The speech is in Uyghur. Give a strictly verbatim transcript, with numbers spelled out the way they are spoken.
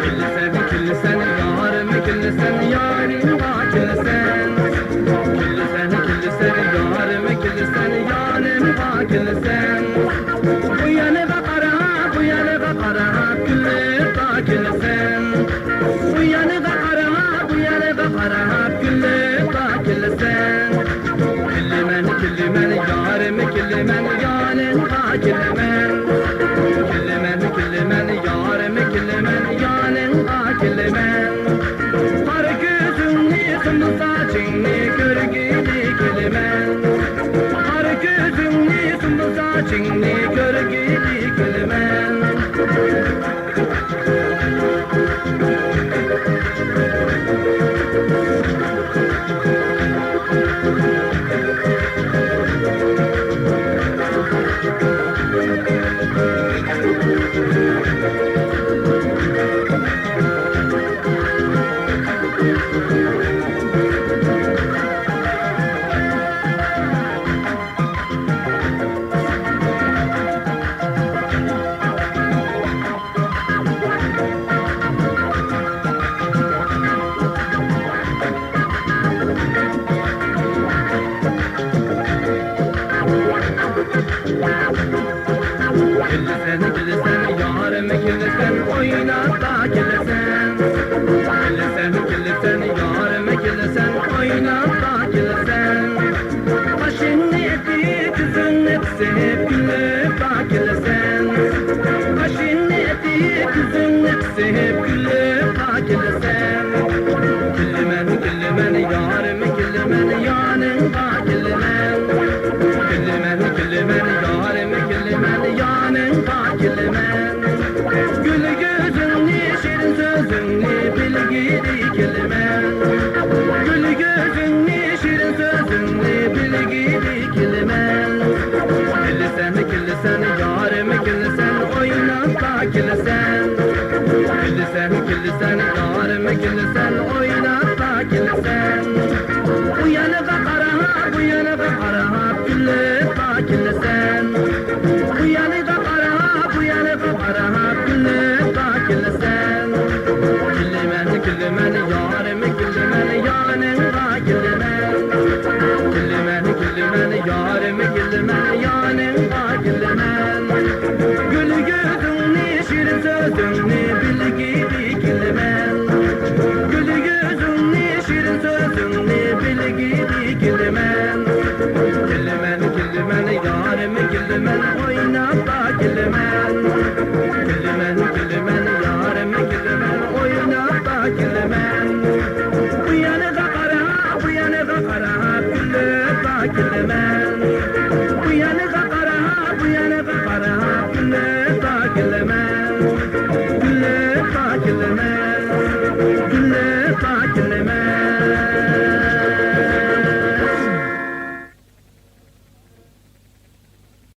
كۈلىسەن، كۈلىسەن، يارىم، كۈلىسەن، يارىمغا كۈلىسەن. كۈلىسەن، كۈلىسەن، يارىم، كۈلىسەن، يارىمغا كۈلىسەن. بۇ يانىغا قارا، بۇ يانىغا قارا، كۈلۈپ كۈلىسەن. بۇ يانىغا قارا، بۇ يانىغا قارا، كۈلۈپ كۈلىسەن. كۈلىمەن، كۈلىمەن، يارىم، كۈلىمەن، يانىڭغا كۈلىمەن. كۈلىمەن، كۈلىمەن، يارىم، كۈلىمەن، يانىڭغا كۈلىمەن. قارا كۆزۈڭنى، سۇمبۇل ساچىڭنى كۆرگىلى كېلىمەن. قارا كۆزۈڭنى، سۇمبۇل ساچىڭنى كۆرگىلى كېلىمەن. كۈلىسەن، كۈلىسەن، يارىم، كۈلىسەن، ئويناپلا كۈلىسەن. كۈلىسەن، كۈلىسەن، يارىم، كۈلىسەن، ئويناپلا كۈلىسەن. قاشىڭنى ئېتىپ، كۆزۈڭنى قىسىپ، كۈلۈپلا كۈلىسەن. قاشىڭنى ئېتىپ، كۆزۈڭنى قىسىپ، كۈلۈپلا كۈلىسەن. كۈلىمەن، كۈلىمەن، يارىم، كۈلىمەن، يانىڭغا كۈلىمەن. كۈلىمەن، كۈلىمەن، يارىم، كۈلىمەن، يانىڭغا كۈلىمەن. گۈل يۈزۈڭنى، شېرىن سۆزۈڭنى بىلگىلى كېلىمەن. گۈل يۈزۈڭنى، شېرىن سۆزۈڭنى بىلگىلى كېلىمەن. كۈلىسەن، كۈلىسەن، يارىم، كۈلىسەن، ئويناپلا كۈلىسەن. كۈلىسەن، كۈلىسەن، يارىم، كۈلىسەن، ئويناپلا كۈلىسەن. بۇ يانىغا قارا، بۇ يانىغا قارا، كۈلۈپلا كۈلىسەن. بۇ يانىغا قارا، بۇ يانىغا قارا، كۈلۈپلا كۈلىسەن. كۈلىمەن، كۈلىمەن، يارىم، كۈلىمەن، يانىڭغا كۈلىمەن. كۈلىمەن، كۈلىمەن، يارىم، كۈلىمەن، يانىڭغا كۈلىمەن. گۈل يۈزۈڭنى، شېرىن سۆزۈڭنى بىلگىلى كېلىمەن. گۈل يۈزۈڭنى، شېرىن سۆزۈڭنى بىلگىلى كېلىمەن. كۈلىمەن، كۈلىمەن، يارىم، كۈلىمەن، ئويناپلا كۈلىمەن. كۈلىمەن، كۈلىمەن، يارىم، كۈلىمەن، ئويناپلا كۈلىمەن. بۇ يانىغا قارا، بۇ يانىغا قارا، كۈلۈپلا كۈلىمەن. بۇ يانىغا قارا، بۇ يانىغا قارا، كۈلۈپلا كۈلىمەن.